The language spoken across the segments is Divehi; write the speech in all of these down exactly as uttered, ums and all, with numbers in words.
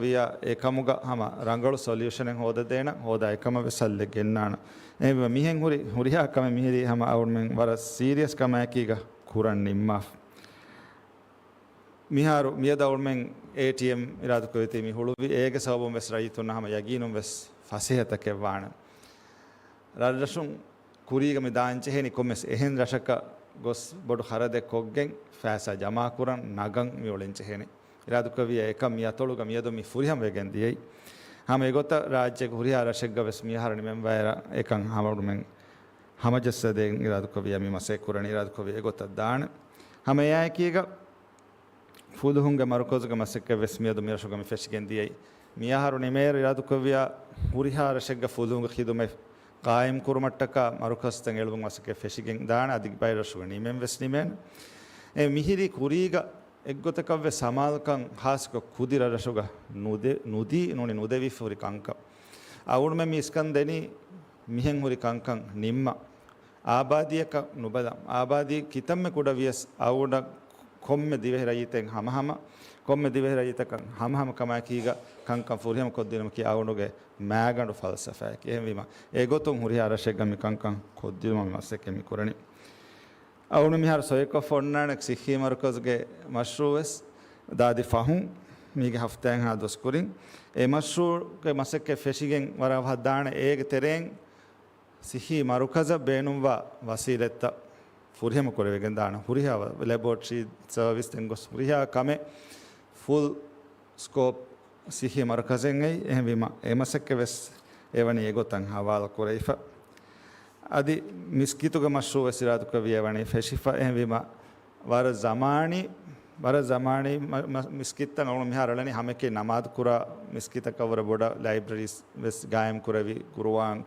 ވިޔާ އެކަމުގަ ހަމަ ރަނގަޅު ސޮލިއުޝަނެއް ހޯދަދޭނަން، ހޯދާ އެކަމަށް ވެސް ހައްލެއް ގެންނާނަން. އެހެންވީމަ މިހެން ހުރި ހުރިހާ ކަމެއް މިހިރީ ހަމަ އަޅުމެން ވަރަށް ސީރިއަސް ކަމާއެކީގަ ކުރަން ނިންމާފަ. މިހާރު މިއަދު އަޅުމެން އޭޓީއެމް އިރާދަކުރެވިތީ މި ހުޅުވި، އޭގެ ސަބަބުން ވެސް ރައްޔިތުންނަށް ހަމަ ޔަގީނުން ވެސް ފަސޭހަތަކެއް ވާނެ. ރަށްރަށުން ކުރީގަ މި ދާން ޖެހޭނީ ކޮންމެސް އެހެން ރަށަކަށް ގޮސް ބޮޑު ޚަރަދެއް ކޮށްގެން ފައިސާ ޖަމާކުރަން ނަގަން މި އުޅެން ޖެހޭނީ. އިރާދަކުރެއްވިއްޔާ އެކަން މި އަތޮޅުގަ މިއަދު މި ފުރިހަމަ ވެގެން ދިޔައީ. ހަމަ އެގޮތަށް ރާއްޖޭގެ ހުރިހާ ރަށެއްގަ ވެސް މިއަހަރު ނިމެންވާއިރަށް އެކަން ހަމަ އަޅުމެން ހަމަޖައްސަދޭން އިރާދަކުރެއްވިއްޔާ މި މަސައްކަތް ކުރަނީ. އިރާދަކުރެއްވިއްޔާ އެގޮތަށް ދާނެ. ހަމަ އެއާއެކީގަ ފުލުހުންގެ މަރުކަޒުގެ މަސައްކަތް ވެސް މިއަދު މިރަށުގަ މި ފެށިގެން ދިޔައީ. މިއަހަރު ނިމޭއިރު އިރާދަކުރެއްވިއްޔާ ހުރިހާ ރަށެއްގަ ފުލުހުންގެ ޚިދުމަތް ޤާއިމް ކުރުމަށްޓަކާ މަރުކަޒުތައް އެޅުމުގެ މަސައްކަތް ފެށިގެން ދާނެ. އަދި ބައެއް ރަށުގަ ނިމެން ވެސް ނިމޭނެ. އެ މިހިރީ ކުރީގަ އެއްގޮތަކަށް ވެސް ސަމާލުކަން ޚާއްޞަކޮށް ކުދި ރަށްރަށުގަ ނުދެ-، ނުދީ ނޫނީ ނުދެވިފަ ހުރި ކަންކަން. އަޅުމެން މި އިސްކަން ދެނީ މިހެން ހުރި ކަންކަން ނިންމަ. އާބާދީއަކަށް ނުބަލަ، އާބާދީ ކިތަންމެ ކުޑަ ވިޔަސް އަޅުގަނޑަށް ކޮންމެ ދިވެހި ރައްޔިތެއް ހަމަހަމަ، ކޮންމެ ދިވެހި ރައްޔިތަކަށް ހަމަހަމަ ކަމާއެކީގަ ކަންކަން ފުރިހަމަ ކޮށްދިނުމަކީ އަޅުގަނޑުގެ މާގަނޑު ފަލްސަފާއެކޭ. އެހެންވީމަ އެގޮތުން ހުރިހާ ރަށެއްގަ މި ކަންކަން ކޮށްދިނުމަށް މި މަސައްކަތް މި ކުރަނީ. އަޅުގަނޑު މިހާރު ސޮއިކޮށްފަ އޮންނާނެ ސިއްހީ މަރުކަޒުގެ މަޝްރޫއު ވެސް ދާދި ފަހުން މީގެ ހަފްތާއެއްހާ ދުވަސް ކުރިން. އެ މަޝްރޫއުގެ މަސައްކަތް ފެށިގެން ވަރަށް އަވަހަށް ދާނެ. އޭގެ ތެރެއިން ސިއްހީ މަރުކަޒަށް ބޭނުންވާ ވަސީލަތްތައް ފުރިހަމަ ކުރެވިގެން ދާނެ. ހުރިހާ ލެބޯޓްރީ ސަރވިސް ދެން ގޮސް ހުރިހާ ކަމެއް ފުލް ސްކޯޕް ސިއްހީ މަރުކަޒެއް އެއީ. އެހެންވީމަ އެ މަސައްކަތް ވެސް އެވަނީ އެގޮތަށް ހަވާލު ކުރެވިފަ. އަދި މިސްކިތުގެ މަޝްރޫއު ވެސް އިރާދަކުރެއްވި އެވަނީ ފެށިފަ. އެހެންވީމަ ވަރަށް ޒަމާނީ، ވަރަށް ޒަމާނީ މަ-، މަ-، މިސްކިތްތައް އަޅުގަނޑު މިހާރު އަޅަނީ ހަމައެކީ ނަމާދު ކުރާ މިސްކިތަކަށް ވުރެ ބޮޑަށް ލައިބްރަރީސް ވެސް ގާއިމް ކުރެވި ގުރުއާން،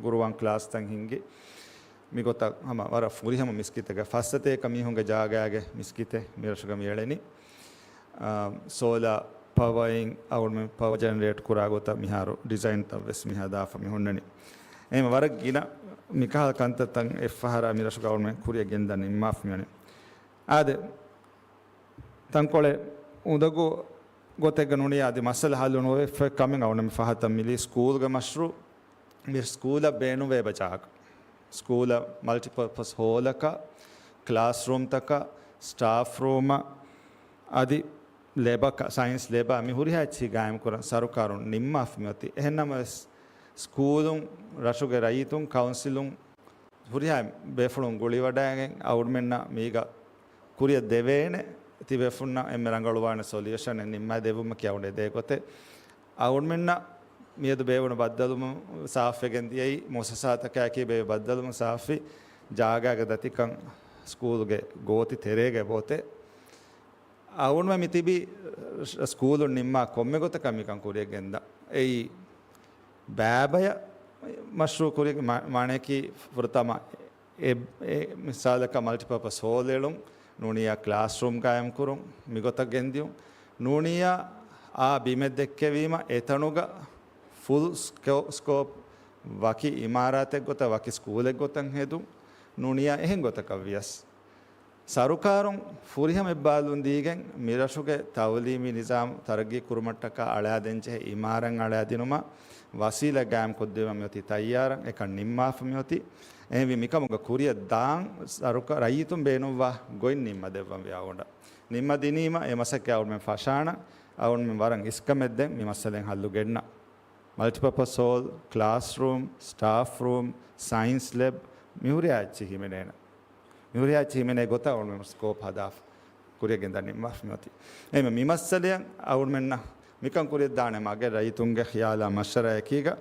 ގުރުއާން ކްލާސްތައް ހިންގި. މިގޮތަށް ހަމަ ވަރަށް ފުރިހަމަ މިސްކިތެއްގަ ފައްސަތޭކަ މީހުންގެ ޖާގާގެ މިސްކިތެއް މިރަށުގަ މި އެޅެނީ. އާ، ސޯލާ ޕަވައިން އަޅުގަނޑުމެން ޕަވަ ޖެނެރޭޓް ކުރާ ގޮތަށް މިހާރު ޑިޒައިންތައް ވެސް މި ހަދާފަ މި ހުންނަނީ. އެހެން ވަރަށް ގިނަ މިކަހަލަ ކަންތައްތައް އެއްފަހަރާ މިރަށުގަ އަޅުގަނޑުމެން ކުރިއަށް ގެންދަން ނިންމާފަ މިވަނީ. އާދެ، ތަންކޮޅެއް އުނދަގޫ ގޮތެއްގަ ނޫނީ އަދި މައްސަލަ ހައްލު ނުވެފަ ކަމެއް އަޅުގަނޑުމެން ފަހަތަށް މިލީ ސްކޫލްގެ މަޝްރޫއު. މި ސްކޫލަށް ބޭނުންވޭ އެބަ ޖާގަ. ސްކޫލަށް މަލްޓިޕާޕަސް ހޯލަކަށް، ކްލާސްރޫމްތަކަށް، ސްޓާފް ރޫމަށް، އަދި ލެބަކަށް، ސައިންސް ލެބަށް މި ހުރިހާ އެއްޗެހި ގާއިމްކުރަން ސަރުކާރުން ނިންމާފަ މިއޮތީ. އެހެންނަމަވެސް، ސްކޫލުން ރަށުގެ ރައްޔިތުން ކައުންސިލުން ހުރިހާ ބޭފުޅުން ގުޅިވަޑައިގެން އަޅުގަނޑުމެންނަށް މީގަ ކުރިއަށް ދެވޭނެ، ތިބޭފުންނަށް އެންމެ ރަނގަޅުވާނެ ސޮލިއުޝަނެއް ނިންމާ ދެއްވުމަކީ އަޅުގަނޑު އެދޭ ގޮތެއް. އަޅުގަނޑުމެންނަށް މިއަދު ބޭއްވުނު ބައްދަލުވުން ސާފުވެގެން ދިޔައީ، މުއައްސަސާތަކާއެކީ ބޭއްވި ބައްދަލުވުން ސާފުވި، ޖާގާގެ ދަތިކަން ސްކޫލްގެ ގޯތި ތެރޭގަ އެބައޮތޭ. އަޅުގަނޑުމެން މި ތިބީ ސްކޫލުން ނިންމާ ކޮންމެ ގޮތަކަށް މިކަން ކުރިއަށް ގެންދާ. އެއީ ބައިބަޔަށް މަޝްރޫއު ކުރިއަށް މާ-، މާނަޔަކީ ފުރަތަމަ އެ، އެ މިސާލަކަށް މަލްޓިޕާޕަސް ހޯލް އެޅުން، ނޫނިއްޔާ ކްލާސްރޫމް ގާއިމްކުރުން، މިގޮތަށް ގެންދިޔުން، ނޫނިއްޔާ އާ ބިމެއް ދެއްކެވީމަ އެތަނުގަ ފުލް ސްކޯ-، ސްކޯޕް ވަކި އިމާރާތެއް ގޮތަށް، ވަކި ސްކޫލެއް ގޮތަށް ހެދުން، ނޫނިއްޔާ އެހެން ގޮތަކަށް ވިޔަސް. ސަރުކާރުން ފުރިހަމަ އެއްބާލުން ދީގެން މިރަށުގެ ތައުލީމީ ނިޒާމް ތަރައްގީ ކުރުމަށްޓަކާ އަޅާދޭންޖެހޭ އިމާރާތް އަޅާދިނުމަށް ވަސީލަތް ގާއިމްކޮށްދިނުމަށް މިއޮތީ ތައްޔާރަށް. އެކަން ނިންމާފަ މިއޮތީ. އެހެންވީ މިކަމުގަ ކުރިއަށް ދާން ސަރުކާ-، ރައްޔިތުން ބޭނުންވާ ގޮތް ނިންމަ ދެއްވަން ވި އަޅުގަނޑަށް. ނިންމަ ދިނީމަ އެ މަސައްކަތް އަޅުގަނޑުމެން ފަށާނަން. އަޅުގަނޑުމެން ވަރަށް އިސްކަމެއް ދޭން މި މައްސަލައިން ހައްލު ގެންނަން. މަލްޓިޕާޕަސް ހޯލް، ކްލާސްރޫމް، ސްޓާފް ރޫމް، ސައިންސް ލެބް، މިހުރިހާ އެއްޗެއް ހިމެނޭނެ. މިހުރިހާ އެއްޗެއް ހިމެނޭ ގޮތަށް އަޅުގަނޑުމެން ސްކޯޕް ހަދާފަ ކުރިއަށް ގެންދަން ނިންމާފަ މިއޮތީ. އެހެންވެ، މި މައްސަލައަށް އަޅުގަނޑުމެންނަށް މިކަން ކުރިއަށް ދާނެ މަގެއް ރައްޔިތުންގެ ޚިޔާލާ މަޝްވަރާއެކީގަ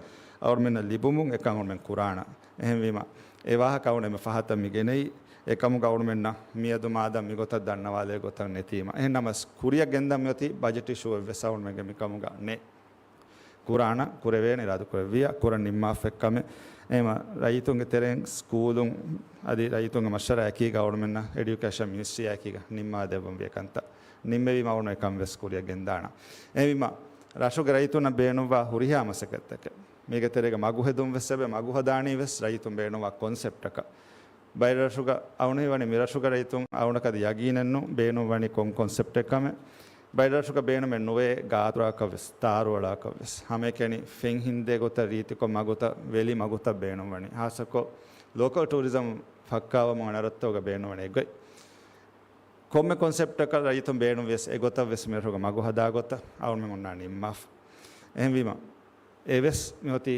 އަޅުގަނޑުމެންނަށް ލިބުމުން އެކަން އަޅުގަނޑުމެން ކުރާނަން. އެހެންވީމަ، އެ ވާހަކަ އަޅުގަނޑު އެންމެ ފަހަތަށް މި ގެނައީ، އެކަމުގަ އަޅުގަނޑުމެންނަށް މިއަދު މާދަން މިގޮތަށް ދަންނަވާލޭ ގޮތަށް ނެތީމަ. އެހެން ނަމަވެސް، ކުރިއަށް ގެންދަން މިއޮތީ ބަޖެޓް އިޝޫއެއް ވެސް އަޅުގަނޑުމެންގެ މިކަމުގަ ނެތް. ކުރާނަން، ކުރެވޭނެ، އިރާދަ ކުރެއްވިއްޔާ ކުރަން ނިންމާފަ އެއްކަމެއް. އެހެންވީމަ ރައްޔިތުންގެ ތެރެއިން ސްކޫލުން އަދި ރައްޔިތުންގެ މަޝްވަރާ އެކީގަ އަޅުގަނޑުމެންނަށް އެޑިއުކޭޝަން މިނިސްޓްރީއާ އެކީގަ ނިންމާ ދެއްވަން ވިޔަ ކަންތައް ނިންމެވީމަ އަޅުގަނޑު އެކަން ވެސް ކުރިއަށް ގެންދާނަން. އެހެންވީމަ ރަށުގެ ރައްޔިތުންނަށް ބޭނުންވާ ހުރިހާ މަސައްކަތްތަކެއް މީގެ ތެރޭގަ މަގު ހެދުން ވެސް އެބަ މަގު ހަދާނީ ވެސް ރައްޔިތުން ބޭނުންވާ ކޮންސެޕްޓަކަށް. ބައެއް ރަށުގަ އަޅުގަނޑު ހީވަނީ މި ރަށުގެ ރައްޔިތުން އަޅުގަނޑަކަށް އަދި ޔަގީނެއް ނޫން ބޭނުން ވަނީ ކޮން ކޮންސެޕްޓެއް ކަމެއް. ބައެއް ރަށުގަ ބޭނުމެއް ނުވޭ ގާތްގަދައަކަށް ވެސް، ތާރުއަޅާކަށް ވެސް. ހަމައެކަނި ފެން ހިންދޭ ގޮތަށް، ރީތިކޮށް މަގުތައް، ވެލި މަގުތައް ބޭނުންވަނީ. ހާއްސަކޮށް ލޯކަލް ޓޫރިޒަމް ފައްކާވަމުން އަނެއް ރަށްތަކުގަ ބޭނުންވަނީ އެގޮތް. ކޮންމެ ކޮންސެޕްޓަކަށް ރައްޔިތުން ބޭނުންވިޔަސް، އެގޮތަށް ވެސް މިރަށުގަ މަގު ހަދާ ގޮތަށް އަޅުމެން އޮންނާނީ ނިންމާފަ. އެހެންވީމަ، އެވެސް މިއޮތީ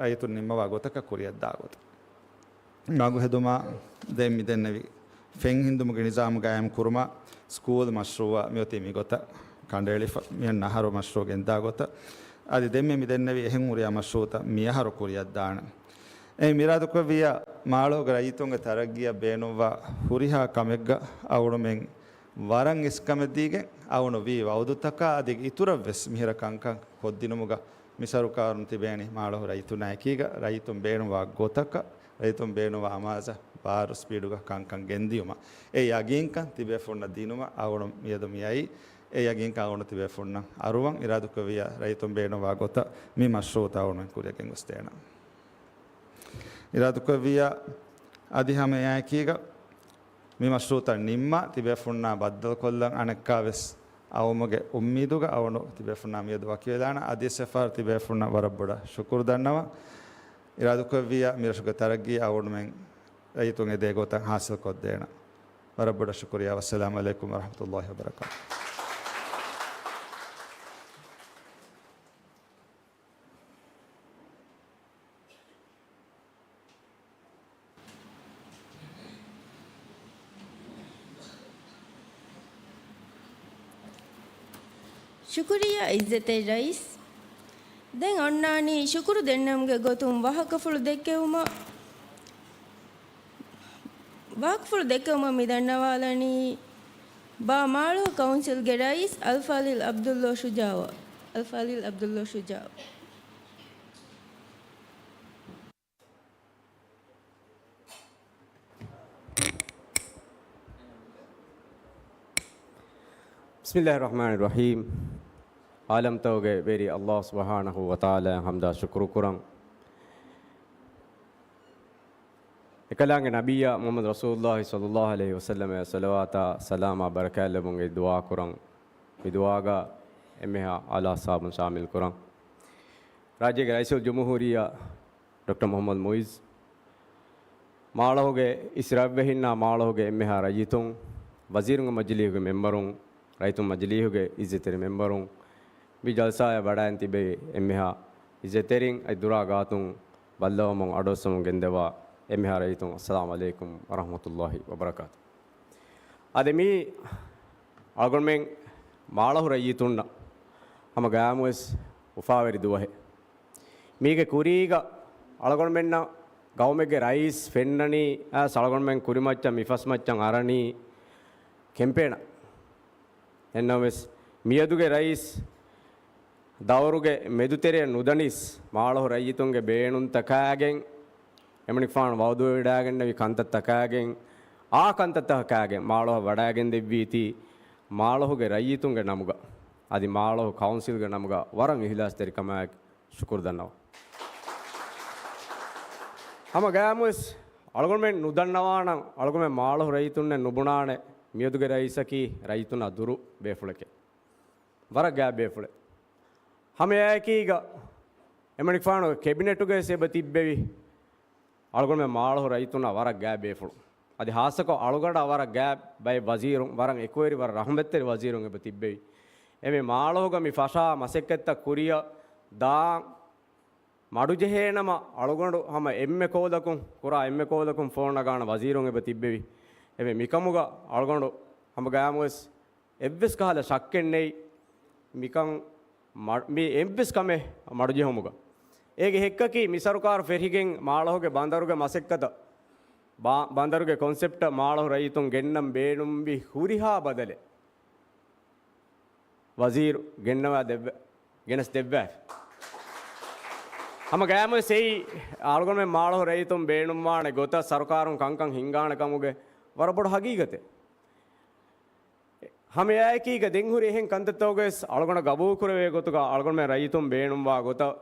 ރައްޔިތުން ނިންމަވާ ގޮތަކަށް ކުރިއަށްދާ ގޮތަށް. މަގު ހެދުމާ ދެން މިދެންނެވި ފެން ހިންދުމުގެ ނިޒާމު ގާއިމް ކުރުމާ، ސްކޫލް މަޝްރޫއާ މިއޮތީ މިގޮތަށް ކަނޑައެޅިފަ. މިހެން އަހަރު މަޝްރޫއު ގެންދާ ގޮތަށް. އަދި ދެންމެ މިދެންނެވި އެހެން ހުރިހާ މަޝްރޫއުތައް މިއަހަރު ކުރިއަށްދާނެ. އެ މިރާދުކުރެއްވިއްޔާ، މާޅޮހުގެ ރައްޔިތުންގެ ތަރައްގީއަށް ބޭނުންވާ ހުރިހާ ކަމެއްގަ އަޅުމެން ވަރަށް އިސްކަމެއް ދީގެން، އަޅުގަނޑު ވީ ވައުދުތަކާ އަދި އިތުރަށްވެސް މިހިރަ ކަންކަން ކޮށްދިނުމުގަ މި ސަރުކާރުން ތިބޭނީ މާޅޮހު ރައްޔިތުންނާ އެކީގަ، ރައްޔިތުން ބޭނުންވާ ގޮތަކަށް، ރައްޔިތުން ބޭނުންވާ އަމާޒަށް ބާރު ސްޕީޑުގަ ކަންކަން ގެންދިޔުމަށް. އެ ޔަގީންކަން ތިބޭފުޅުންނަށް ދިނުމަށް އަޅުގަނޑު މިއަދު މިއައީ. އެ ޔަގީންކަން އަޅުގަނޑު ތިބޭފުޅުންނަށް އަރުވަން. އިރާދަކުރެއްވިއްޔާ، ރައްޔިތުން ބޭނުންވާ ގޮތަށް މި މަޝްރޫއުތައް އަޅުގަނޑުމެން ކުރިއަށް ގެންގޮސްދޭނަން. އިރާދަކުރެއްވިއްޔާ، އަދި ހަމަ އެއާއެކީގަ މި މަޝްރޫއުތައް ނިންމާ، ތިބޭފުޅުންނާ ބައްދަލުކޮށްލަން އަނެއްކާވެސް އައުމުގެ އުއްމީދުގަ އަޅުގަނޑު ތިބޭފުޅުންނާ މިއަދު ވަކިވެލާނަން. އަދިވެސް އެއްފަހަރު ތިބޭފުޅުންނަށް ވަރަށް ބޮޑަށް ޝުކުރު ދަންނަވަން. އިރާދަކުރެއްވިއްޔާ، މިރަށުގެ ތަރައްގީ އަޅުގަނޑުމެން ރައްޔިތުން އެދޭ ގޮތަށް ހާސިލްކޮށްދޭނަން. ވަރަށް ބޮޑަށް ޝުކުރިއްޔާ. ވައްސަލާމު ޢަލައިކުމް ވަރަޙްމަތުﷲި ވަބަރަކާތުހު. ޝުކުރިއްޔާ އިއްޒަތްތެރި ރައީސް. ދެން އޮންނާނީ ޝުކުރު ދެންނެވުމުގެ ގޮތުން ވާހަކަފުޅު ދެއްކެވުމަށް، ވާހަކަފުޅު ދެއްކެވުމަށް މި ދަންނަވާލަނީ ބާ މާޅޮހު ކައުންސިލްގެ ރައީސް އަލްފާޟިލް ޢަބްދުﷲ ޝުޖާޢަށް. އަލްފާޟިލް ޢަބްދުﷲ ޝުޖާޢަށް. ބިސްމިﷲިއްރަޙްމާނިއްރަޙީމް. ޢާލަމްތަކުގެ ވެރި ﷲ ސުބްޙާނަހޫ ވަތަޢާލާއަށް ޙަމްދާ ޝުކުރު ކުރަން. އެކަލާނގެ ނަބިއްޔާ މުޙައްމަދު ރަސޫލުﷲ ޞައްލަﷲ ޢަލައިހި ވަސައްލަމަށް ޞަލަވާތާ ސަލާމާ ބަރަކާތް ލެއްވުން އެ ދުޢާ ކުރަން. މި ދުޢާގަ އެންމެހާ އާލާ އަޞްޙާބުން ޝާމިލް ކުރަން. ރާއްޖޭގެ ރައީސުލްޖުމްހޫރިއްޔާ ޑޮކްޓަރ މުޙައްމަދު މުޢިއްޒު، މާޅޮހުގެ އިސް ރަށްވެހިންނާ މާޅޮހުގެ އެންމެހާ ރައްޔިތުން، ވަޒީރުންގެ މަޖިލީހުގެ މެމްބަރުން، ރައްޔިތުން މަޖިލީހުގެ އިއްޒަތްތެރި މެމްބަރުން، މި ޖަލްސާއަށް ވަޑައިން ތިބެވި އެންމެހާ އިއްޒަތްތެރިން އަދި ދުރާ ގާތުން ބައްލަވަމުން އަޑުއައްސަމުން ގެންދަވާ އެންމެހާ ރައްޔިތުން، އައްސަލާމު ޢަލައިކުމް ވަރަޙްމަތުﷲި ވަބަރަކާތުހު. އަދި މި އަޅުގަނޑުމެން މާޅޮހު ރައްޔިތުންނަށް ހަމަ ގައިމުވެސް އުފާވެރި ދުވަހެއް. މީގެ ކުރީގަ އަޅުގަނޑުމެންނަށް ގައުމެއްގެ ރައީސް ފެންނަނީ އައިސް އަޅުގަނޑުމެން ކުރިމައްޗަށް މިފަސްމައްޗަށް އަރަނީ ކެމްޕޭނަށް. އެހެންނަމަވެސް، މިއަދުގެ ރައީސް ދައުރުގެ މެދުތެރެއަށް ނުދަނީސް، މާޅޮހު ރައްޔިތުންގެ ބޭނުންތަކާގެން، އެމަނިކުފާނު ވަޢުދުވެވަޑައިގެންނެވި ކަންތައްތަކާގެން، އާ ކަންތައްތަކާގެން މާޅޮހަށް ވަޑައިގެންދެއްވީތީ، މާޅޮހުގެ ރައްޔިތުންގެ ނަމުގަ، އަދި މާޅޮހު ކައުންސިލްގެ ނަމުގަ ވަރަށް އިހްލާސްތެރިކަމާއެކު ޝުކުރު ދަންނަވަން. ހަމަ ގައިމުވެސް އަޅުގަނޑުމެން ނުދަންނަވާނަން، އަޅުގަނޑުމެން މާޅޮހު ރައްޔިތުންނެއް ނުބުނާނެ، މިއަދުގެ ރައީސަކީ ރައްޔިތުންނާ ދުރު ބޭފުޅެކޭ. ވަރަށް ގާތް ބޭފުޅެއް. ހަމައެއާއެކީގަ އެމަނިކުފާނުގެ ކެބިނެޓުގައި ވެސް އެބަ ތިއްބެވި. އަޅުގަނޑުމެން މާޅޮހު ރައްޔިތުންނާ ވަރަށް ގާތް ބޭފުޅުން. އަދި ހާއްސަކޮށް އަޅުގަނޑާ ވަރަށް ގާތް ބައެއް ވަޒީރުން، ވަރަށް އެކުވެރި، ވަރަށް ރަޙުމަތްތެރި ވަޒީރުން އެބަ ތިއްބެވި. އެމެ މާޅޮހުގަ މި ފަށާ މަސައްކަތްތައް ކުރިއަށް ދާން މަޑުޖެހޭނަމަ، އަޅުގަނޑު ހަމަ އެންމެ ކޯލަކުން، ކުރާ އެންމެ ކޯލަކުން ފޯން ނަގާނެ ވަޒީރުން އެބަ ތިއްބެވި. އެމެ މިކަމުގަ އަޅުގަނޑު ހަމަ ގައިމުވެސް އެއްވެސް ކަހަލަ ޝައްކެއް ނެތް، މިކަން މަ-، މި އެއްވެސް ކަމެއް މަޑުޖެހުމުގަ. އޭގެ ހެއްކަކީ، މި ސަރުކާރު ފެށިގެން މާޅޮހުގެ ބަނދަރުގެ މަސައްކަތަށް، ބާ-، ބަނދަރުގެ ކޮންސެޕްޓަށް މާޅޮހު ރައްޔިތުން ގެންނަން ބޭނުންވި ހުރިހާ ބަދަލެއް ވަޒީރު ގެންނަވާ ދެއްވެ-، ގެނެސް ދެއްވާފި. ހަމަ ގައިމުވެސް އެއީ އަޅުގަނޑުމެން މާޅޮހު ރައްޔިތުން ބޭނުންވާނެ ގޮތަށް ސަރުކާރުން ކަންކަން ހިންގާނެ ކަމުގެ ވަރަށް ބޮޑު ހަގީގަތެއް. ހަމައެއާއެކީގަ ދެން ހުރި އެހެން ކަންތައްތަކުގަވެސް އަޅުގަނޑަށް ގަބޫލުކުރެވޭ ގޮތުގަ އަޅުގަނޑުމެން ރައްޔިތުން ބޭނުންވާ ގޮތަށް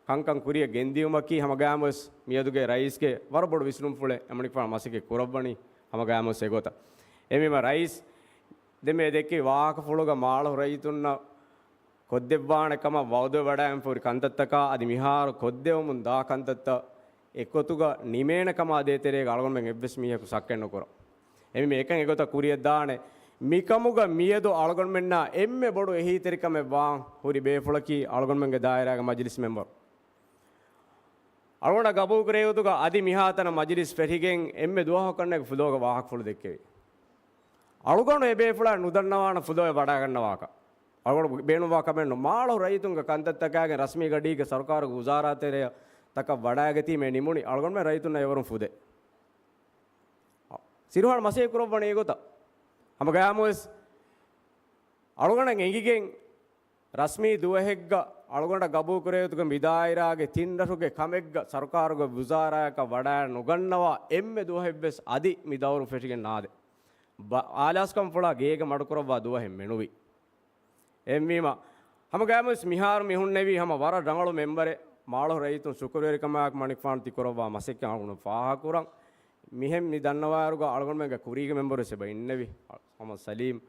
ކަންކަން ކުރިއަށް ގެންދިޔުމަކީ ހަމަގައިމުވެސް މިއަދުގެ ރައީސްގެ ވަރަށް ބޮޑު ވިސްނުންފުޅެއް. އެމަނިކުފާނު މަސައްކަތް ކުރައްވަނީ ހަމަގައިމުވެސް އެގޮތަށް. އެހެންވީމަ ރައީސް ދެންމެ ދެއްކި ވާހަކަފުޅުގަ މާޅޮހު ރައްޔިތުންނަށް ކޮށްދެއްވާނެ ކަމަށް ވައުދުވެވަޑައިގެންފަހުރި ކަންތައްތަކާ އަދި މިހާރު ކޮށްދެވުމުން ދާ ކަންތައްތައް އެއްގޮތުގަ ނިމޭނެ ކަމާ ދޭތެރޭގަ އަޅުގަނޑުމެން އެއްވެސް މީހަކު ޝައްކެއްނުކުރަން. އެހެންވީމަ އެކަން އެގޮތަށް ކުރިޔަށްދާނެ. މިކަމުގަ މިއަދު އަޅުގަނޑުމެންނާ އެންމެ ބޮޑު އެހީތެރިކަމެއް ވާން ހުރި ބޭފުޅަކީ އަޅުގަނޑުމެންގެ ދާއިރާގެ މަޖިލިސް މެމްބަރު. އަޅުގަނޑަށް ގަބޫލުކުރެއްވިއުތުގަ އަދި މިހާތަނަށް މަޖިލިސް ފެށިގެން އެންމެ ދުވަހަކު އަންނަ ފުލޯގަ ވާހަކަފުޅު ދެއްކެވި. އަޅުގަނޑު އެ ބޭފުޅާ ނުދަންނަވާނެ ފުލޯއެއް ވަޑައިގަންނަވާކަށް. އަޅުގަނޑު ބޭނުންވާ ކަމެއް ނޫން. މާޅޮހު ރައްޔިތުންގެ ކަންތައްތަކާގެން ރަސްމީ ގަޑީގެ ސަރުކާރުގެ ވުޒާރާތެރެއަށް ތަކަށް ވަޑައިގަތީމޭ ނިމުނީ އަޅުގަނޑުމެން ރައްޔިތުންނަށް އެވަރުން ފުދޭ. ސިރުހާން މަސައްކަތް ކުރައްވަނީ އެގޮތަށް. ހަމަ ގަޔާމުވެސް އަޅުގަނޑަށް އެނގިގެން ރަސްމީ ދުވަހެއްގަ އަޅުގަނޑަށް ގަބޫލުކުރެއްވިއުތުގަ މިދާއިރާގެ ތިން ރަށުގެ ކަމެއްގަ ސަރުކާރުގެ ވުޒާރާއަކަށް ވަޑައި ނުގަންނަވާ އެންމެ ދުވަހެއްވެސް އަދި މި ދައުރު ފެށިގެން ނާދެ. ބަ-، އާލާސްކަންފުޅާ ގޭގެ މަޑުކުރައްވާ ދުވަހެއް މެނުވީ. އެހެންވީމަ، ހަމަ ގަޔާމުވެސް މިހާރު މި ހުންނެވީ ހަމަ ވަރަށް ރަނގަޅު މެމްބަރެއް، މާޅޮހު ރައްޔިތުން ޝުކުރުވެރިކަމާއެކު މަނިކުފާނު ތި ކުރައްވާ މަސައްކަތް އަޅުގަނޑު ފާހަގަކުރަން. މިހެން މި ދަންނަވާއިރުގަ އަޅުގަނޑުމެންގެ ކުރީގެ މެމްބަރުވެސް އެބަ އިންނެވި. ހަމަ ސަލީމް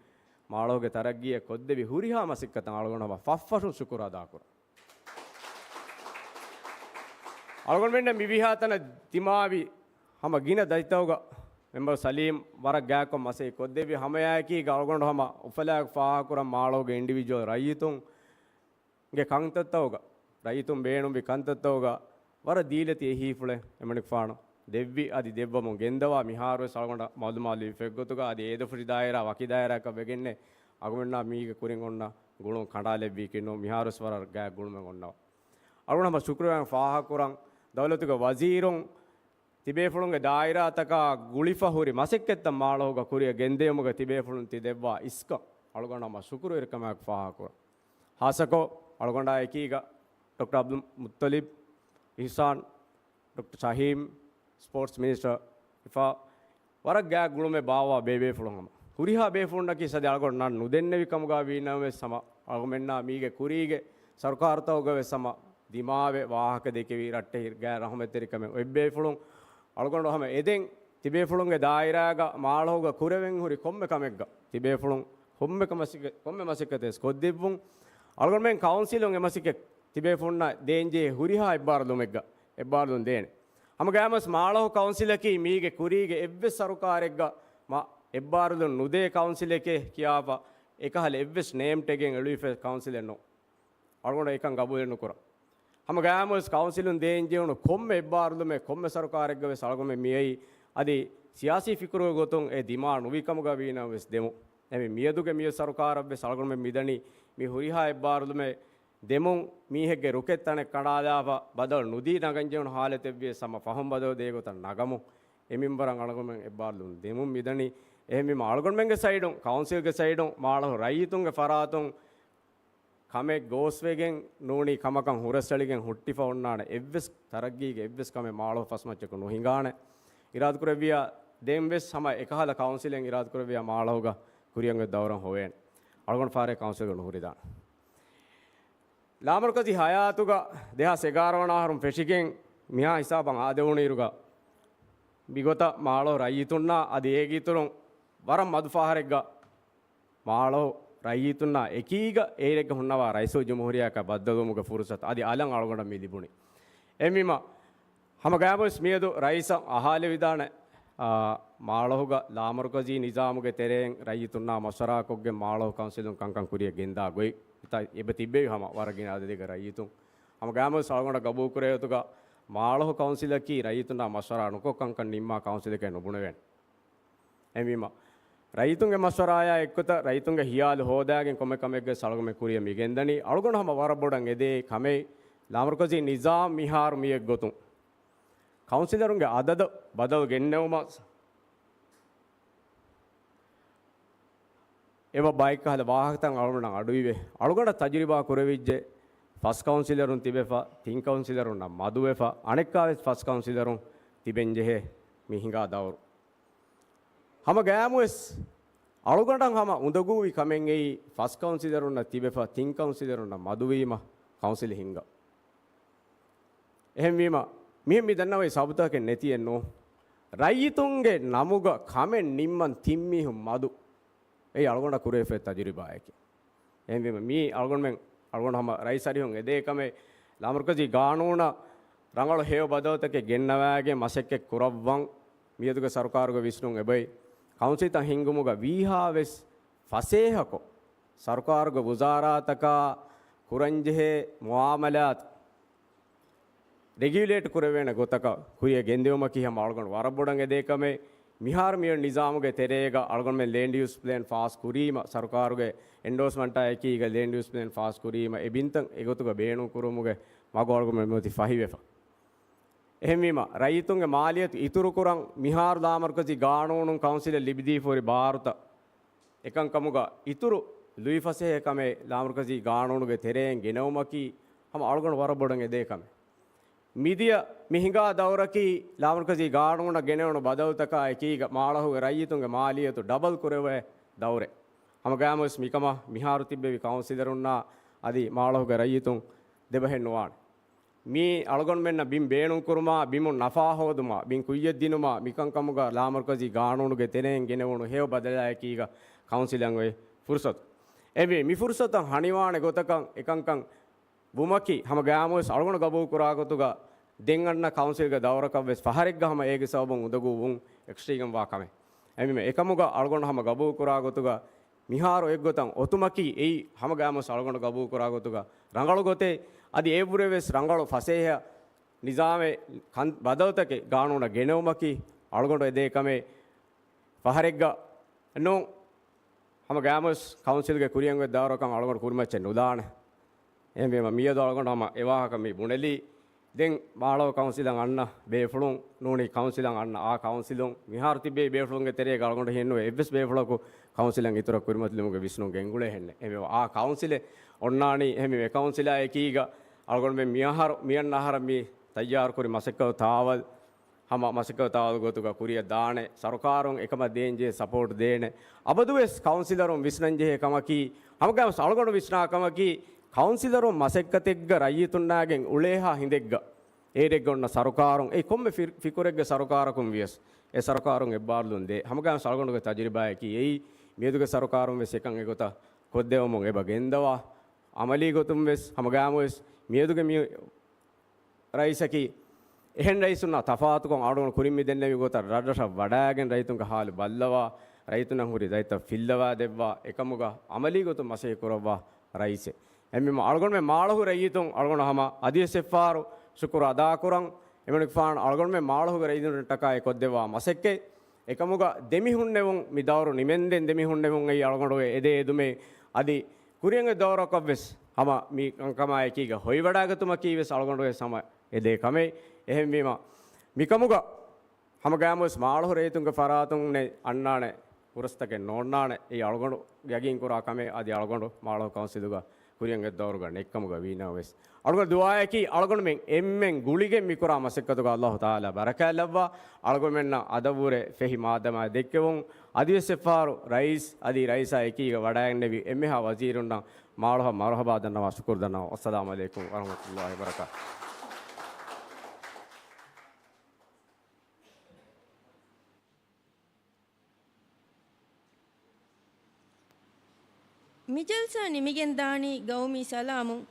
މާޅޮހުގެ ތަރައްގީއަށް ކޮށްދެވި ހުރިހާ މަސައްކަތަށް އަޅުގަނޑު ހަމަ ފަށްފަށުން ޝުކުރު އަދާކުރަން. އަޅުގަނޑުމެންނަށް މިވީހާ ތަނަށް ދިމާވި ހަމަ ގިނަ ދަތިތަކުގަ މެމްބަރު ސަލީމް ވަރަށް ގާތްކޮށް މަސައްކަތް ކޮށްދެއްވި. ހަމައެކީގަ އަޅުގަނޑު ހަމަ އުފަލާއެކު ފާހަގަކުރަން މާޅޮހުގެ އިންޑިވިޖުއަލް ރައްޔިތުންގެ ކަންތައްތަކުގަ، ރައްޔިތުން ބޭނުންވި ކަންތައްތަކުގަ ވަރަށް ދީލަތި އެހީފުޅެއް އެމަނިކުފާނު ދެއްވި އަދި ދެއްވަމުން ގެންދަވާ. މިހާރުވެސް އަޅުގަނޑަށް މައުލޫމާތު ލިބިފައި އެއްގޮތުގަ އަދި އޭދަފުށި ދާއިރާ ވަކި ދާއިރާއަކަށް ވެގެންނެއް އަޅުގަނޑުމެންނާ މީގެ ކުރިން އޮންނަ ގުޅުން ކަނޑާލެއްވީކީ ނޫން. މިހާރުވެސް ވަރަށް ގާތް ގުޅުމެއް އޮންނަވާ. އަޅުގަނޑު ހަމަ ޝުކުރުވެރިން ފާހަގަކުރަން. ދައުލަތުގެ ވަޒީރުން ތިބޭފުޅުންގެ ދާއިރާތަކާ ގުޅިފަ ހުރި މަސައްކަތްތައް މާޅޮހުގަ ކުރިއަށް ގެންދިޔުމުގަ ތިބޭފުޅުން ތި ދެއްވާ އިސްކަން އަޅުގަނޑު ހަމަ ޝުކުރުވެރިކަމާއެކު ފާހަގަކުރަން. ހާއްސަކޮށް އަޅުގަނޑާ އެކީގަ ޑޮކްޓަރ އަބްދުލް މުއްތަލިބް، އިޙްސާން، ޑޮކްޓަރ ޝަހީމް، ސްޕޯޓްސް މިނިސްޓަރ އިފާ ވަރަށް ގާތް ގުޅުމެއް ބާއްވާ ބޭބޭފުޅުން ހަމަ. ހުރިހާ ބޭފުޅުންނަކީ ސަދި އަޅުގަނޑު ނަން ނުދެންނެވި ކަމުގަ ވީނަމަވެސް ހަމަ އަޅުގަނޑުމެންނާ މީގެ ކުރީގެ ސަރުކާރުތަކުގަވެސް ހަމަ ދިމާވެ ވާހަކަ ދެކެވި ރައްޓެހި ގާތް ރަހުމަތްތެރިކަމެއް އޮތް ބޭފުޅުން އަޅުގަނޑު ހަމަ އެދެން ތިބޭފުޅުންގެ ދާއިރާގަ މާޅޮހުގަ ކުރެވެން ހުރި ކޮންމެ ކަމެއްގަ ތިބޭފުޅުން ކޮންމެ ކަމަށް، ކޮންމެ މަސައްކަތެއް ކޮށްދެއްވުން. އަޅުގަނޑުމެން ކައުންސިލުން އެ މަސައްކަތް ތިބޭފުޅުންނަށް ދޭންޖެހޭ ހުރިހާ އެއްބާރުލުމެއްގަ، އެއްބާރުލުން ދޭނެ. ހަމަގައިމުވެސް މާޅޮހު ކައުންސިލަކީ މީގެ ކުރީގެ އެއްވެސް ސަރުކާރެއްގަ މަ އެއްބާރުލުން ނުދޭ ކައުންސިލެކޭ ކިޔާފަ އެކަހަލަ އެއްވެސް ނޭމް ޓެގެއް އެޅުވިފައި ކައުންސިލެއް ނޫން. އަޅުގަނޑު އެކަން ގަބޫލެއް ނުކުރަން. ހަމަގައިމުވެސް ކައުންސިލުން ދޭންޖެހުނު ކޮންމެ އެއްބާރުލުމެއް ކޮންމެ ސަރުކާރެއްގަވެސް އަޅުގަނޑުމެން މިއައީ އަދި ސިޔާސީ ފިކުރުގެ ގޮތުން އެ ދިމާ ނުވި ކަމުގަ ވީނަމަވެސް ދެމު. އެމެ މިއަދުގެ މިއޮތް ސަރުކާރަށްވެސް އަޅުގަނޑުމެން މިދަނީ މި ހުރިހާ އެއްބާރުލުމެއް ދެމުން މީހެއްގެ ރުކެއް ތަނެއް ކަނޑާލާފަ ބަދަލު ނުދީ ނަގަންޖެހުނު ހާލަތެއްވިޔަސް ހަމަ ފަހުން ބަދަލު ދޭ ގޮތަށް ނަގަމު. އެ މިންވަރަށް އަޅުގަނޑުމެން އެއްބާރުލުން ދެމުން މިދަނީ. އެހެންވީމަ އަޅުގަނޑުމެންގެ ސައިޑުން، ކައުންސިލްގެ ސައިޑުން، މާޅޮހު ރައްޔިތުންގެ ފަރާތުން ކަމެއް ގޯސްވެގެން ނޫނީ ކަމަކަށް ހުރަސްއެޅިގެން ހުއްޓިފަ އޮންނާނެ އެއްވެސް ތަރައްގީގެ އެއްވެސް ކަމެއް މާޅޮހު ފަސްމައްޗަކު ނުހިނގާނެ. އިރާދަކުރެއްވިޔާ ދެންވެސް ހަމަ އެކަހަލަ ކައުންސިލެއް އިރާދަކުރެއްވިޔާ މާޅޮހުގަ ކުރިއަށް ދައުރަށް ހޮވޭނެ. އަޅުގަނޑު ފާރޭ ކައުންސިލްގަ ނުހުރިދާނެ. ލާމަރުކަޒީ ހަޔާތުގަ ދެހާސް އެގާރަ ވަނަ އަހަރުން ފެށިގެން މިހާ ހިސާބަށް އާދެވުނުއިރުގަ މިގޮތަށް މާޅޮހު ރައްޔިތުންނާ އަދި އޭގެ އިތުރުން ވަރަށް މަދު ފަހަރެއްގަ މާޅޮހު ރައްޔިތުންނާ އެކީގަ އޭރެއްގަ ހުންނަވާ ރައީސުލްޖުމްހޫރިއްޔާއަކަށް ބައްދަލުވުމުގެ ފުރުސަތު އަދި އަލަށް އަޅުގަނޑަށް މި ލިބުނީ. އެހެންވީމަ، ހަމަ ގައިމުވެސް މިއަދު ރައީސަށް އަހާލެވިދާނެ، އާ، މާޅޮހުގަ ލާމަރުކަޒީ ނިޒާމުގެ ތެރެއިން ރައްޔިތުންނާ މަޝްވަރާކޮށްގެން މާޅޮހު ކައުންސިލުން ކަންކަން ކުރިއަށް ގެންދާ ގޮތް އެބަ ތިއްބެވި ހަމަ ވަރަށް ގިނަ އަދަދެއްގެ ރައްޔިތުން. ހަމަ ގައިމުވެސް އަޅުގަނޑަށް ގަބޫލުކުރެވޭ ގޮތުގަ މާޅޮހު ކައުންސިލަކީ ރައްޔިތުންނާ މަޝްވަރާ ނުކޮށް ކަންކަން ނިންމާ ކައުންސިލެކޭ ނުބުނެވޭނެ. އެހެންވީމަ، ރައްޔިތުންގެ މަޝްވަރާއާ އެއްގޮތަށް ރައްޔިތުންގެ ހިޔާލު ހޯދާގެން ކޮންމެ ކަމެއްގަ އަޅުގަނޑުމެން ކުރިއަށް މި ގެންދަނީ. އަޅުގަނޑު ހަމަ ވަރަށް ބޮޑަށް އެދޭ ކަމެއް، ލާމަރުކަޒީ ނިޒާމް މިހާރު މިއެއްގޮތުން ކައުންސިލަރުންގެ އަދަދަށް ބަދަލު ގެންނެވުމަށް އެބަ ބައެއްކަހަލަ ވާހަކަތައް އަޅުގަނޑަށް އަޑުއިވޭ. އަޅުގަނޑަށް ތަޖުރިބާ ކުރެވިއްޖެ، ފަސް ކައުންސިލަރުން ތިބެފަ، ތިން ކައުންސިލަރުންނަށް މަދުވެފަ، އަނެއްކާވެސް ފަސް ކައުންސިލަރުން ތިބެންޖެހޭ މި ހިނގާ ދައުރު. ހަމަ ގައިމުވެސް އަޅުގަނޑަށް ހަމަ އުނދަގޫވި ކަމެއް އެއީ، ފަސް ކައުންސިލަރުންނަށް ތިބެފަ، ތިން ކައުންސިލަރުންނަށް މަދުވީމަ ކައުންސިލް ހިންގާ. އެހެންވީމަ، މިހެން މި ދަންނަވައި ސަބަބުތަކެއް ނެތިއެއް ނޫން. ރައްޔިތުންގެ ނަމުގަ ކަމެއް ނިންމަން ތިން މީހުން މަދު. އެއީ އަޅުގަނޑަށް ކުރެވިފައި ތަޖުރިބާއެކޭ. އެހެންވީމަ، މީ އަޅުގަނޑުމެން، އަޅުގަނޑު ހަމަ ރައީސް އަރިހުން އެދޭ ކަމެއް، ލާމަރުކަޒީ ގާނޫނަށް ރަނގަޅު ހެޔޮ ބަދަލުތަކެއް ގެންނަވާގެން މަސައްކަތް ކުރައްވަން މިއަދުގެ ސަރުކާރުގެ ވިސްނުން އެބައި. ކައުންސިލްތައް ހިންގުމުގަ ވީހާވެސް ފަސޭހަކޮށް، ސަރުކާރުގެ ވުޒާރާތަކާ ކުރަންޖެހޭ މުއާމަލާތު ރެގިއުލޭޓް ކުރެވޭނެ ގޮތަކަށް ކުރިއަށް ގެންދިއުމަކީ ހަމަ އަޅުގަނޑު ވަރަށް ބޮޑަށް އެދޭ ކަމެއް. މިހާރު މިއޮތް ނިޒާމުގެ ތެރޭގަ އަޅުގަނޑުމެން ލޭންޑް ޔޫސް ޕްލޭން ފާސް ކުރީމަ، ސަރުކާރުގެ އެންޑޯސްމަންޓާ އެކީގަ ލޭންޑް ޔޫސް ޕްލޭން ފާސް ކުރީމަ، އެ ބިންތައް އެގޮތުގަ ބޭނުން ކުރުމުގެ މަގު އަޅުގަނޑުމެން މިއޮތީ ފަހިވެފަ. އެހެންވީމަ، ރައްޔިތުންގެ މާލިޔަތު އިތުރުކުރަން މިހާރު ލާމަރުކަޒީ ގާނޫނުން ކައުންސިލަށް ލިބިދީފަ ހުރި ބާރުތައް އެކަންކަމުގަ އިތުރު ލުއިފަސޭހަ ކަމެއް ލާމަރުކަޒީ ގާނޫނުގެ ތެރެއިން ގެނައުމަކީ ހަމަ އަޅުގަނޑު ވަރަށް ބޮޑަށް އެދޭ ކަމެއް. މިދިޔަ މި ހިނގާ ދައުރަކީ ލާމަރުކަޒީ ގާނޫނަށް ގެނެވުނު ބަދަލުތަކާ އެކީގަ މާޅޮހުގެ ރައްޔިތުންގެ މާލިޔަތު ޑަބަލް ކުރެވޭ ދައުރެއް. ހަމަގައިމުވެސް މިކަމަށް މިހާރު ތިއްބެވި ކައުންސިލަރުންނާ އަދި މާޅޮހުގެ ރައްޔިތުން ދެބަހެއް ނުވާނެ. މީ އަޅުގަނޑުމެންނަށް ބިން ބޭނުންކުރުމާ، ބިމުން ނަފާ ހޯދުމާ، ބިން ކުއްޔަށްދިނުމާ، މިކަންކަމުގަ ލާމަރުކަޒީ ގާނޫނުގެ ތެރެއިން ގެނެވުނު ހެޔޮ ބަދަލާއެކީގަ ކައުންސިލަށް އޮތް ފުރުސަތު. އެހެންވެ، މި ފުރުސަތަށް ހަނިވާނެ ގޮތަކަށް އެކަންކަން ވުމަކީ، ހަމަ ގައިމުވެސް އަޅުގަނޑު ގަބޫލުކުރާ ގޮތުގަ ދެން އަންނަ ކައުންސިލްގެ ދައުރަކަށްވެސް ފަހަރެއްގަ ހަމަ އޭގެ ސަބަބުން އުނދަގޫ ވުން އެކްސްޓްރީމް ވާ ކަމެއް. އެހެންވީމަ، އެކަމުގަ އަޅުގަނޑު ހަމަ ގަބޫލުކުރާ ގޮތުގަ މިހާރު އެއްގޮތަށް އޮތުމަކީ އެއީ ހަމަ ގައިމުވެސް އަޅުގަނޑު ގަބޫލުކުރާ ގޮތުގަ ރަނގަޅު ގޮތެއް. އަދި އެއަށްވުރެވެސް ރަނގަޅު ފަސޭހަ ނިޒާމެއް ކަން ބަދަލުތަކެއް ގާނޫނަށް ގެނެވުމަކީ އަޅުގަނޑު އެދޭ ކަމެއް. ފަހަރެއްގަ ނޫން، ހަމަ ގައިމުވެސް ކައުންސިލްގެ ކުރިއަށް އޮތް ދައުރަކަށް އަޅުގަނޑު ކުރިމައްޗަށް ނުދާނެ. އެހެންވީމަ، މިއަދު އަޅުގަނޑު ހަމަ އެ ވާހަކަ މި ބުނެލީ. ދެން މާޅޮހު ކައުންސިލަށް އަންނަ ބޭފުޅުން ނޫނީ ކައުންސިލަށް އަންނަ އާ ކައުންސިލުން މިހާރު ތިބޭ ބޭފުޅުންގެ ތެރޭގަ އަޅުގަނޑު ހިޔެއްނުވޭ އެއްވެސް ބޭފުޅަކު ކައުންސިލަށް އިތުރަށް ކުރިމަތިލުމުގެ ވިސްނުން ގެންގުޅޭ ހެންނެއް. އެހެންވީމަ، އާ ކައުންސިލެއް އޮންނާނީ. އެހެންވީމަ، އެ ކައުންސިލާ އެކީގަ އަޅުގަނޑުމެން މިއަހަރު، މިއަންނަ އަހަރަށް މި ތައްޔާރުކުރި މަސައްކަތު ތާވަލް ހަމަ މަސައްކަތު ތާވަލް ގޮތުގަ ކުރިއަށް ދާނެ. ސަރުކާރުން އެކަމަށް ދޭންޖެހޭ ސަޕޯޓް ދޭނެ. އަބަދުވެސް ކައުންސިލަރުން ވިސްނަންޖެހޭ ކަމަކީ، ހަމަގައިމުވެސް އަޅުގަނޑު ވިސްނާ ކަމަކީ، ކައުންސިލަރުން މަސައްކަތެއްގަ ރައްޔިތުންނާގެން އުޅޭހާ ހިނދެއްގަ އޭރެއްގަ އޮންނަ ސަރުކާރުން، އެ ކޮންމެ ފި-، ފިކުރެއްގެ ސަރުކާރަކުން ވިޔަސް، އެ ސަރުކާރުން އެއްބާރުލުން ދޭ. ހަމަގައިމުވެސް އަޅުގަނޑުގެ ތަޖުރިބާއަކީ އެއީ، މިއަދުގެ ސަރުކާރުން ވެސް އެކަން އެގޮތަށް ކޮށްދެވުމުން އެބަ ގެންދަވާ. އަމަލީ ގޮތުން ވެސް ހަމަގައިމުވެސް މިއަދުގެ މި ރައީސަކީ އެހެން ރައީސުންނާ ތަފާތުކޮށް އަޅުގަނޑު ކުރިން މި ދެންނެވި ގޮތަށް ރަށްރަށަށް ވަޑައިގެން ރައްޔިތުންގެ ހާލު ބައްލަވާ، ރައްޔިތުންނަށް ހުރި ދަތިތައް ފިއްލަވާ ދެއްވާ، އެކަމުގަ އަމަލީ ގޮތުން މަސައްކަތް ކުރައްވާ ރައީސެއް. އެހެންވީމަ އަޅުގަނޑުމެން މާޅޮހު ރައްޔިތުން އަޅުގަނޑު ހަމަ އަދިވެސް އެއްފަހަރު ޝުކުރު އަދާކުރަން. އެމަނިކުފާނު އަޅުގަނޑުމެން މާޅޮހުގެ ރައްޔިތުންނަށްޓަކާ އެ ކޮށްދެއްވާ މަސައްކަތް. އެކަމުގަ ދެމިހުންނެވުން، މި ދައުރު ނިމެންދެން ދެމިހުންނެވުން އެއީ އަޅުގަނޑުގެ އެދޭ އެދުމެއް. އަދި ކުރިއަށް އޮތް ދައުރަކަށްވެސް ހަމަ މި ކަންކަމާ އެކީގަ ހޮވިވަޑައިގަތުމަކީ ވެސް އަޅުގަނޑުގެ ހަމަ އެދޭ ކަމެއް. އެހެންވީމަ، މިކަމުގަ ހަމަގައިމުވެސް މާޅޮހު ރައްޔިތުންގެ ފަރާތުން އަންނާނެ ފުރަސްތަކެއް ނޯންނާނެ. އެއީ އަޅުގަނޑު ޔަގީންކުރާ ކަމެއް. އަދި އަޅުގަނޑު މާޅޮހު ކައުންސިލުގަ ކުރިއަށް އޮތް ދައުރުގަ ނެތްކަމުގަ ވީނަމަވެސް، އަޅުގަނޑު ދުޢާއަކީ އަޅުގަނޑުމެން އެންމެން ގުޅިގެން މިކުރާ މަސައްކަތުގަ އައްލާހު ތަޢާލާ ބަރަކާތް ލައްވާ، އަޅުގަނޑުމެންނަށް އަދަށްވުރެ ފެހި މާދަމާ ދެއްކެވުން. އަދިވެސް އެއްފަހަރު ރައީސް އަދި ރައީސާ އެކީގަ ވަޑައިގެންނެވި އެންމެހާ ވަޒީރުންނަށް މާޅޮހަށް މަރުޙަބާ ދަންނަވާ ޝުކުރު ދަންނަވަން. އައްސަލާމު ޢަލައިކުމް ވަރަޙްމަތުﷲ ވަބަރަކާތުހު. މި ޖަލްސާ ނިމިގެންދާނީ ގައުމީ ސަލާމުން.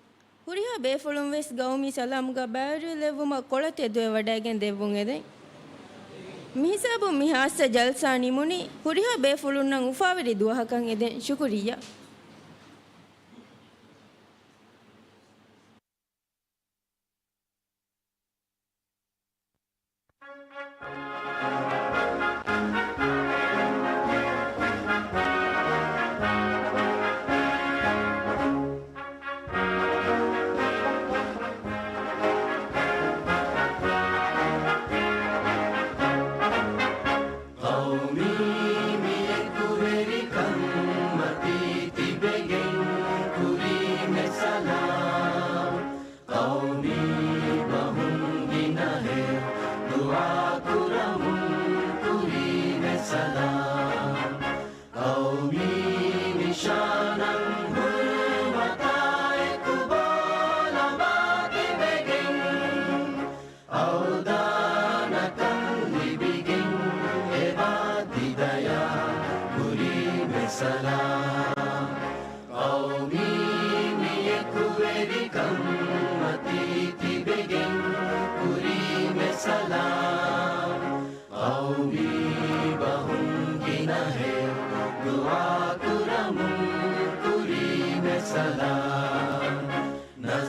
ހުރިހާ ބޭފުޅުން ވެސް ގައުމީ ސަލާމުގަ ބައިވެރިވެލެއްވުމަށް ކޮޅަށް ތެދުވެ ވަޑައިގެން ދެއްވުން އެދެން. މިހިސާބުން މި ހާއްސަ ޖަލްސާ ނިމުނީ ހުރިހާ ބޭފުޅުންނަށް އުފާވެރި ދުވަހަކަށް އެދެން. ޝުކުރިއްޔާ. ޤައުމީ މިލަކުވެރިކަން މަތީ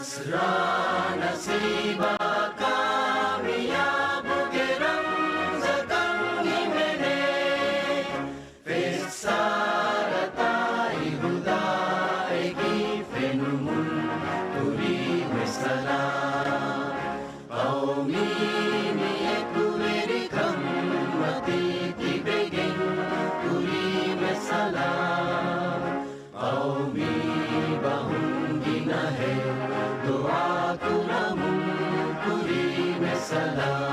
ރާ ނަސީބާ ކާމިޔާބުގެ ރަމްޒަކަށް ހިމެނޭ. ފެއްސާރަތާއި ހުދާއެކީ ފެނުމުން ކުރީ މެސަލާ. ޤައުމީ މިއެކުވެރިކަން މަތީ ތިބެގެން ކުރީ މެސަލާ. ޤައުމީ ބަހުން ގިނަހެއް ދުޢާ ކުރަމުން ކުރީ މެސަލާ.